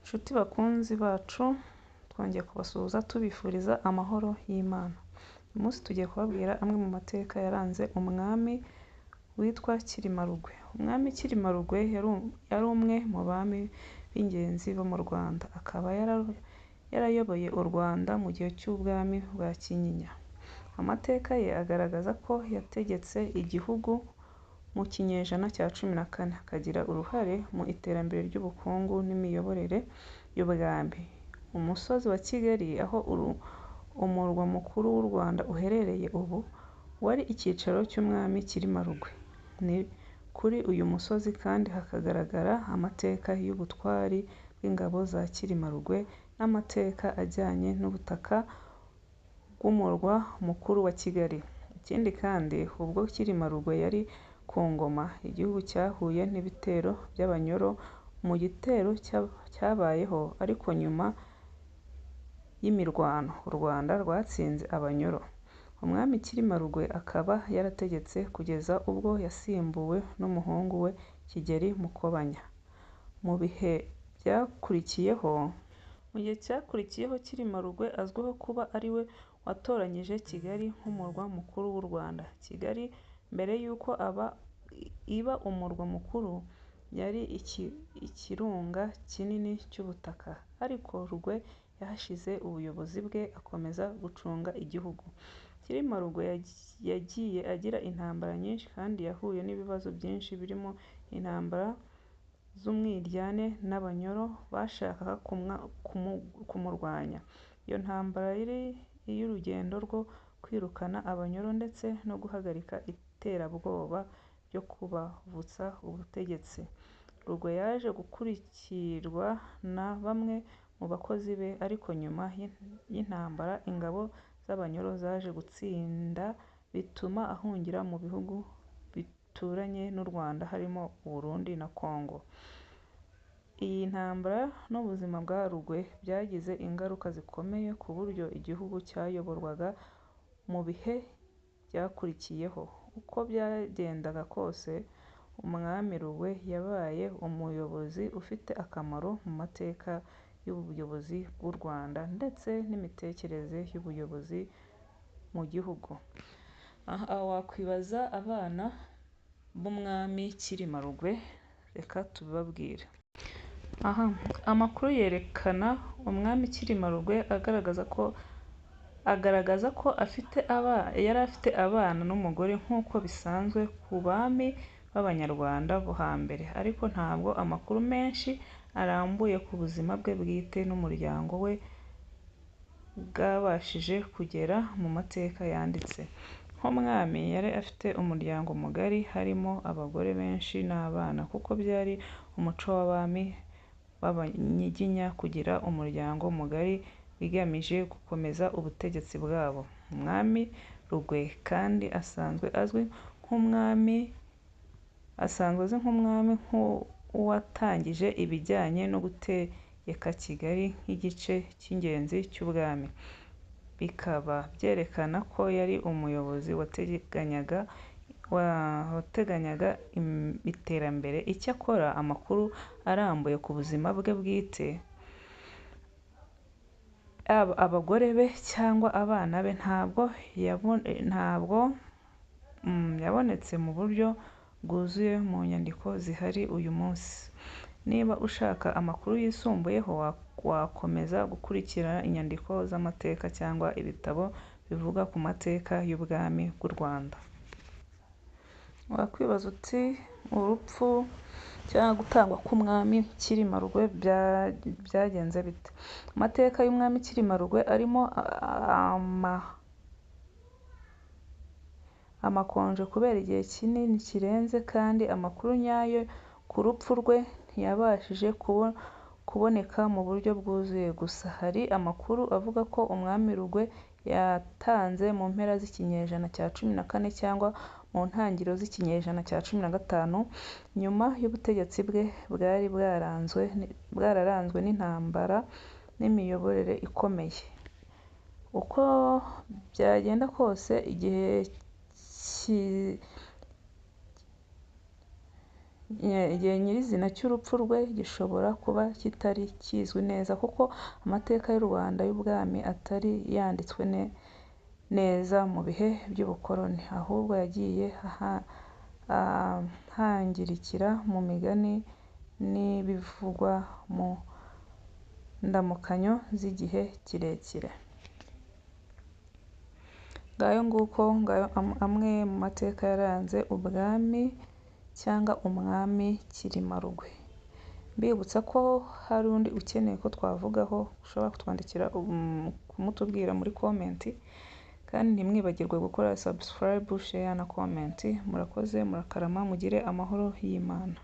Nshuti bakunzi bacu, twongeye kubasuhuza tubifuriza amahoro y'Imana. Uyu munsi tugiye kubabwira amwe mu mateka yaranze umwami witwa Cyilima Rugwe. Umwami Cyilima Rugwe yari umwe mu bami b'ingenzi bo mu Rwanda, akaba yarayoboye u Rwanda mu gihe cy'ubwami bwa Kinyinya. Amateka ye agaragaza ko yategetse igihugu mu kinyejana cya 14, akagira uruhare mu iterambere ry'ubukungu n'imiyoborere y'ubwami. Umusozi wa Kigali, aho umurwa mukuru w'u Rwanda uherereye ubu, wari icyicaro cy'umwami Cyilima Rugwe. Ni kuri uyu musozi kandi hakagaragara amateka y'ubutwari bw'ingabo za Cyilima Rugwe n'amateka ajyanye n'ubutaka bw'umurwa mukuru wa Kigali. Ikindi kandi, ubwo Cyilima Rugwe yari ku ngoma, igihugu cyahuye n'ibitero by'Abanyoro mu gitero cyabayeho ariko nyuma y'imirwano, u Rwanda rwatsinze Abanyoro. Umwami Cyilima Rugwe akaba yarategetse kugeza ubwo yasimbuwe n'umuhungu we Kigeli Mukobanya. Mu bihe byakurikiyeho, mu gihe cyakurikiyeho Cyilima Rugwe azwiho kuba ari we watoranyije Kigali nk'umurwa mukuru w'u Rwanda. Kigali mbere y'uko iba umurwa mukuru yari ikirunga kinini cy'ubutaka, ariko Rugwe yahashyize ubuyobozi bwe akomeza gucunga igihugu. Cyilima Rugwe yagiye agira intambara nyinshi kandi yahuye n'ibibazo byinshi birimo intambara z'umwiryane n'Abanyoro bashakaga kumurwanya. Iyo ntambara yari iy'urugendo rwo kwirukana Abanyoro ndetse no guhagarika iterabwoba ryo kubavutsa ubutegetsi. Rugwe yaje gukurikirwa na bamwe mu bakozi be, ariko nyuma y'intambara ingabo z'Abanyoro zaje gutsinda bituma ahungira mu bihugu bituranye n'u Rwanda harimo u Burundi na Congo. Iyi ntambara n'ubuzima bwa Rugwe byagize ingaruka zikomeye ku buryo igihugu cyayoborwaga mu bihe byakurikiyeho. Uko byagenda kose, Umwami Rugwe yabaye umuyobozi ufite akamaro mu mateka y'ubuyobozi bw'u Rwanda ndetse n'imitekerereze y'ubuyobozi mu gihugu. Aha wakwibaza abana b'umwami Cyilima Rugwe, reka tubibabwire. Aha amakuru yerekana umwami Cyilima Rugwe agaragaza ko yari afite abana n'umugore nk'uko bisanzwe ku bami b'Abanyarwanda bo hambere, ariko ntabwo amakuru menshi arambuye ku buzima bwe bwite n'umuryango we bwabashije kugera mu mateka yanditse. Nk'umwami yari afite umuryango mugari harimo abagore benshi n'abana, kuko byari umuco w'abami b'Abanyiginya kugira umuryango mugari bigamije gukomeza ubutegetsi bwabo. Umwami Rugwe kandi asanzwe azwi nk'umwami nk'uwatangije ibijyanye no gutegeka Kigali nk'igice cy'ingenzi cy'ubwami, bikaba byerekana ko yari umuyobozi wateganyaga iterambere. Icyakora amakuru arambuye ku buzima bwe bwite, yaba abagore be cyangwa abana be, ntabwo yabonetse mu buryo bwuzuye mu nyandiko zihari uyu munsi. Niba ushaka amakuru yisumbuyeho, wakomeza gukurikirana inyandiko z'amateka cyangwa ibitabo bivuga ku mateka y'ubwami bw'u Rwanda. Wakwibaza uti urupfu cyangwa gutangwa k'umwami Cyilima Rugwe byagenze bite? Amateka y'umwami Cyilima Rugwe arimo amakonje kubera igihe kinini kirenze, kandi amakuru nyayo ku rupfu rwe ntiyabashije kuboneka mu buryo bwuzuye. Gusa hari amakuru avuga ko umwami Rugwe yatanze mu mpera z'ikinyejana cya 14 cyangwa mu ntangiriro z'ikinyejana cya 15, nyuma y'ubutegetsi bwe bwari bwararanzwe n'intambara n'imiyoborere ikomeye. Uko byagenda kose, igihe Igihe nyirizina cy'urupfu rwe gishobora kuba kitari kizwi neza kuko amateka y'u Rwanda y'ubwami atari yanditswe neza mu bihe by'ubukoloni, ahubwo yagiye ahangirikira mu migani n'ibivugwa mu ndamukanyo z'igihe kirekire. Ngayo nguko, ngayo amwe mu mateka yaranze ubwami cyangwa umwami Cyilima Rugwe. Mbibutsa ko hari undi ukeneye ko twavugaho, ushobora kutwandikira kumutubwira muri comment, kandi ntimwibagirwe gukora subscribe, share na comment. Murakoze, murakarama, mugire amahoro y'Imana.